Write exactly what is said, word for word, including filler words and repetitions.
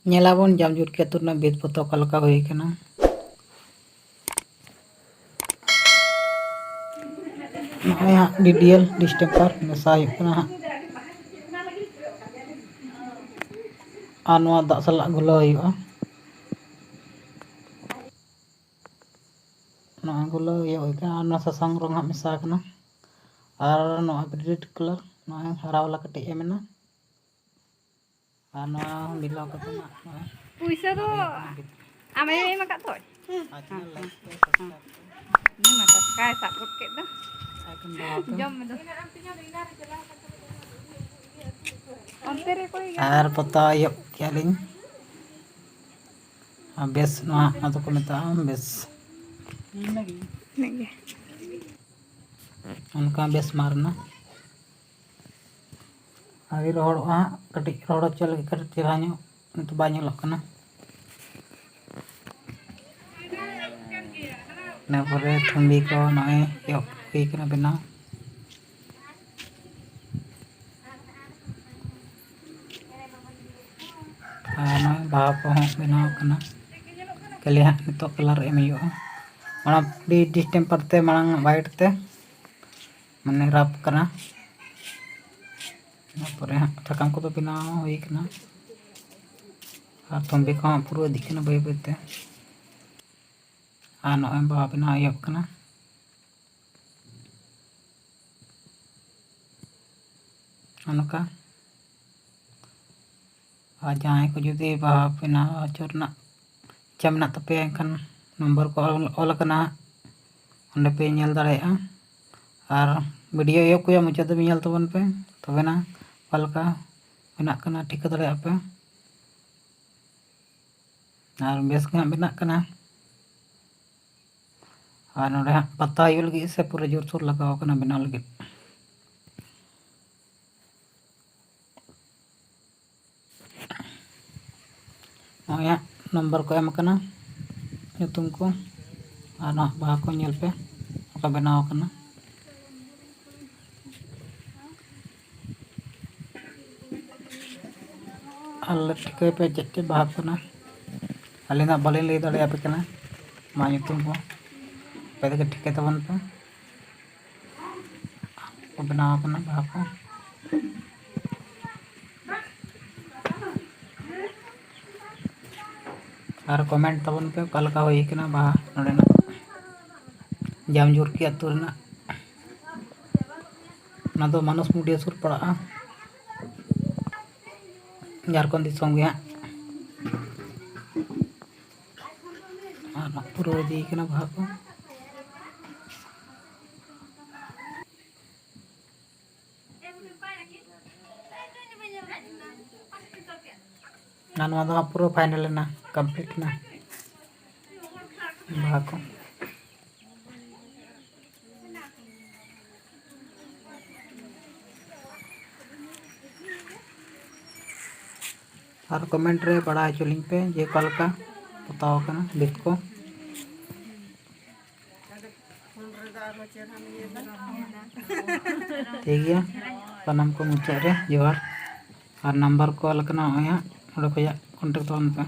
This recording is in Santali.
ᱧᱮᱞᱟᱵᱚᱱ ᱡᱟᱢᱡᱩᱴᱠᱤ ᱟᱹᱛᱩ ᱨᱮᱱᱟᱜ ᱵᱷᱤᱛ ᱯᱚᱛᱟᱣ ᱚᱠᱟ ᱞᱮᱠᱟ ᱦᱩᱭ ᱠᱟᱱᱟ᱾ ᱱᱚᱜᱼᱚᱭ ᱦᱟᱸᱜ ᱰᱤᱰᱤᱭᱮᱞ ᱰᱤᱥᱴᱮᱢᱯᱟᱨ ᱢᱮᱥᱟ ᱦᱩᱭᱩᱜ ᱠᱟᱱᱟ ᱦᱟᱸᱜ, ᱟᱨ ᱱᱚᱣᱟ ᱫᱟᱜ ᱥᱟᱞᱟᱜ ᱜᱩᱞᱟᱹᱣ ᱦᱩᱭᱩᱜᱼᱟ᱾ ᱱᱚᱣᱟ ᱜᱩᱞᱟᱹᱣ ᱤᱭᱟᱹ ᱦᱩᱭ ᱠᱟᱱᱟ, ᱟᱨ ᱱᱚᱣᱟ ᱥᱟᱥᱟᱝ ᱨᱚᱝ ᱦᱟᱸᱜ ᱢᱮᱥᱟ ᱠᱟᱱᱟ, ᱟᱨ ᱱᱚᱣᱟ ᱨᱮᱰ ᱠᱟᱞᱟᱨ, ᱱᱚᱜᱼᱚᱭ ᱦᱟᱨᱟ ᱵᱟᱞᱟ ᱠᱟᱹᱴᱤᱡ ᱮᱢ ᱮᱱᱟ, ᱟᱨ ᱱᱚᱣᱟ ᱦᱚᱸ ᱢᱤᱞᱟᱣ ᱠᱟᱛᱮ ᱱᱟᱜ ᱱᱚᱜᱼᱚᱭ ᱯᱩᱭᱥᱟᱹ ᱫᱚ ᱱᱚᱣᱟ ᱦᱩᱭᱩᱜ ᱠᱟᱱᱟ ᱵᱷᱤᱛ᱾ ᱟᱢᱮᱢ ᱮᱢ ᱟᱠᱟᱫ ᱛᱚ? ᱟᱨ ᱪᱮᱫ ᱞᱟᱹᱭ ᱯᱮ ᱥᱟᱥᱟᱝ ᱠᱚ? ᱩᱱᱤ ᱢᱟ ᱴᱟᱴᱠᱟᱭ ᱥᱟᱵ ᱜᱚᱫ ᱠᱮᱫ ᱫᱚ᱾ ᱟᱨ ᱠᱤᱱ ᱫᱚ ᱟᱯᱮ? ᱡᱚᱢ ᱢᱮ ᱫᱚ᱾ ᱚᱱᱛᱮ ᱨᱮ ᱚᱠᱚᱭ ᱜᱮ? ᱟᱨ ᱯᱚᱛᱟᱣ ᱮᱦᱚᱵ ᱠᱮᱜᱼᱟ ᱞᱤᱧ᱾ ᱟᱨ ᱵᱮᱥ, ᱱᱚᱣᱟ ᱟᱫᱚ ᱠᱚ ᱢᱮᱛᱟᱜᱼᱟ ᱵᱮᱥ᱾ ᱤᱱᱟᱹᱜᱮ᱾ ᱚᱱᱠᱟ ᱵᱮᱥ ᱢᱟᱨ ᱮᱱᱟ᱾ ᱟᱹᱣᱨᱤ ᱨᱚᱦᱚᱲᱚᱜᱼᱟ ᱦᱟᱸᱜ, ᱠᱟᱹᱴᱤᱡ ᱨᱚᱦᱚᱲ ᱦᱚᱪᱚ ᱞᱟᱹᱜᱤᱫ ᱠᱟᱹᱴᱤᱡ ᱪᱮᱦᱨᱟ ᱧᱚᱜ, ᱱᱤᱛᱚᱜ ᱵᱟᱭ ᱧᱮᱞᱚᱜ ᱠᱟᱱᱟ᱾ ᱤᱱᱟᱹ ᱯᱚᱨᱮ ᱛᱷᱩᱢᱵᱤ ᱠᱚ ᱱᱚᱜᱼᱚᱭ ᱮᱦᱚᱵ ᱦᱩᱭ ᱠᱟᱱᱟ ᱵᱮᱱᱟᱣ᱾ ᱟᱨ ᱱᱚᱜᱼᱚᱭ ᱵᱟᱦᱟ ᱠᱚᱦᱚᱸ ᱵᱮᱱᱟᱣ ᱠᱟᱱᱟ᱾ ᱠᱷᱟᱹᱞᱤ ᱦᱟᱸᱜ ᱱᱤᱛᱚᱜ ᱠᱟᱞᱟᱨ ᱮᱢ ᱦᱩᱭᱩᱜᱼᱟ᱾ ᱚᱱᱟ ᱯᱩᱨᱟᱹ ᱰᱤᱥᱴᱮᱢᱯᱟᱨ ᱛᱮ ᱢᱟᱲᱟᱝ ᱦᱚᱣᱟᱭᱤᱴ ᱛᱮ ᱢᱟᱱᱮ ᱨᱟᱯ ᱠᱟᱱᱟ᱾ ᱚᱱᱟ ᱯᱚᱨᱮ ᱦᱟᱸᱜ ᱥᱟᱠᱟᱢ ᱠᱚᱫᱚ ᱵᱮᱱᱟᱣ ᱦᱩᱭ ᱠᱟᱱᱟ᱾ ᱟᱨ ᱛᱷᱚᱢᱵᱤ ᱠᱚᱦᱚᱸ ᱯᱩᱨᱟᱹ ᱤᱫᱤᱜ ᱠᱟᱱᱟ ᱵᱟᱹᱭ ᱵᱟᱹᱭ ᱛᱮ᱾ ᱟᱨ ᱱᱚᱜᱼᱚᱭ ᱵᱟᱦᱟ ᱵᱮᱱᱟᱣ ᱮᱦᱚᱵ ᱠᱟᱱᱟ᱾ ᱱᱚᱜᱼᱚ ᱱᱚᱝᱠᱟ᱾ ᱟᱨ ᱡᱟᱦᱟᱸᱭ ᱠᱚ ᱡᱩᱫᱤ ᱵᱟᱦᱟ ᱵᱮᱱᱟᱣ ᱦᱚᱪᱚ ᱨᱮᱱᱟᱜ ᱤᱪᱪᱷᱟ ᱢᱮᱱᱟᱜ ᱛᱟᱯᱮᱭᱟ, ᱮᱱᱠᱷᱟᱱ ᱱᱚᱢᱵᱚᱨ ᱠᱚ ᱚᱞ, ᱚᱞ ᱟᱠᱟᱱᱟ, ᱚᱸᱰᱮ ᱯᱮ ᱧᱮᱞ ᱫᱟᱲᱮᱭᱟᱜᱼᱟ᱾ ᱟᱨ ᱵᱷᱤᱰᱤᱭᱳ ᱮᱦᱚᱵ ᱠᱷᱚᱱᱟᱜ ᱢᱩᱪᱟᱹᱫ ᱫᱷᱟᱹᱵᱤᱡ ᱧᱮᱞ ᱛᱟᱵᱚᱱ ᱯᱮ, ᱛᱚᱵᱮᱱᱟ ᱚᱠᱟ ᱞᱮᱠᱟ ᱵᱮᱱᱟᱜ ᱠᱟᱱᱟ ᱴᱷᱤᱠᱟᱹ ᱫᱟᱲᱮᱭᱟᱜᱼᱟ ᱯᱮ᱾ ᱟᱨ ᱵᱮᱥ ᱜᱮ ᱦᱟᱸᱜ ᱵᱮᱱᱟᱜ ᱠᱟᱱᱟ᱾ ᱟᱨ ᱱᱚᱰᱮ ᱦᱟᱸᱜ ᱯᱟᱛᱟ ᱦᱩᱭᱩᱜ ᱞᱟᱹᱜᱤᱫ ᱥᱮ ᱯᱩᱨᱟᱹ ᱡᱳᱨᱥᱳᱨ ᱞᱟᱜᱟᱣ ᱠᱟᱱᱟ ᱵᱮᱱᱟᱣ ᱞᱟᱹᱜᱤᱫ᱾ ᱱᱚᱜᱼᱚᱭ ᱦᱟᱸᱜ ᱱᱚᱢᱵᱚᱨ ᱠᱚ ᱮᱢ ᱟᱠᱟᱱᱟ, ᱧᱩᱛᱩᱢ ᱠᱚ, ᱟᱨ ᱱᱚᱣᱟ ᱵᱟᱦᱟ ᱠᱚ ᱧᱮᱞ ᱯᱮ, ᱚᱠᱟ ᱵᱮᱱᱟᱣ ᱟᱠᱟᱱᱟ᱾ ᱟᱨ ᱴᱷᱤᱠᱟᱹᱭ ᱯᱮ ᱪᱮᱫ ᱪᱮᱫ ᱵᱟᱦᱟ ᱠᱟᱱᱟ᱾ ᱟᱹᱞᱤᱧ ᱫᱚ ᱵᱟᱹᱞᱤᱧ ᱞᱟᱹᱭ ᱫᱟᱲᱮᱭᱟᱯᱮ ᱠᱟᱱᱟ ᱱᱚᱣᱟ ᱧᱩᱛᱩᱢ ᱠᱚ᱾ ᱟᱯᱮ ᱛᱮᱜᱮ ᱴᱷᱤᱠᱟᱹᱭ ᱛᱟᱵᱚᱱ ᱯᱮ᱾ ᱠᱚ ᱵᱮᱱᱟᱣ ᱟᱠᱟᱱᱟ ᱵᱟᱦᱟ ᱠᱚ᱾ ᱟᱨ comment ᱛᱟᱵᱚᱱ ᱯᱮ ᱚᱠᱟ ᱞᱮᱠᱟ ᱦᱩᱭ ᱠᱟᱱᱟ ᱵᱟᱦᱟ ᱱᱚᱰᱮᱱᱟᱜ ᱡᱟᱢᱡᱩᱨᱠᱤ ᱟᱹᱛᱩ ᱨᱮᱱᱟᱜ᱾ ᱚᱱᱟ ᱫᱚ ᱢᱟᱱᱚᱥ ᱢᱩᱰᱤᱭᱟᱹ ᱥᱩᱨ ᱯᱟᱲᱟᱜᱼᱟ, ᱡᱷᱟᱲᱠᱷᱚᱸᱰ ᱫᱤᱥᱚᱢ ᱜᱮ ᱦᱟᱸᱜ᱾ ᱟᱨ ᱱᱚᱜᱼᱚᱭ ᱯᱩᱨᱟᱹᱣ ᱤᱫᱤᱭ ᱠᱟᱱᱟ ᱵᱟᱦᱟ ᱠᱚ᱾ ᱟᱨ ᱱᱚᱣᱟ ᱫᱚ ᱦᱟᱸᱜ ᱯᱩᱨᱟᱹ final ᱮᱱᱟ, complete ᱮᱱᱟ ᱵᱟᱦᱟ ᱠᱚ᱾ ᱟᱨ comment ᱨᱮ ᱵᱟᱲᱟᱭ ᱦᱚᱪᱚ ᱞᱤᱧ ᱯᱮ ᱡᱮ ᱚᱠᱟ ᱞᱮᱠᱟ ᱯᱚᱛᱟᱣ ᱟᱠᱟᱱᱟ ᱵᱷᱤᱛ ᱠᱚ᱾ ᱴᱷᱤᱠ ᱜᱮᱭᱟ, ᱥᱟᱱᱟᱢ ᱠᱚ ᱢᱩᱪᱟᱹᱫ ᱨᱮ ᱡᱚᱦᱟᱨ᱾ ᱟᱨ number ᱠᱚ ᱚᱞ ᱟᱠᱟᱱᱟ ᱱᱚᱜᱼᱚᱭ ᱦᱟᱸᱜ, ᱚᱸᱰᱮ ᱠᱷᱚᱱᱟᱜ contact ᱛᱟᱵᱚᱱ ᱯᱮ᱾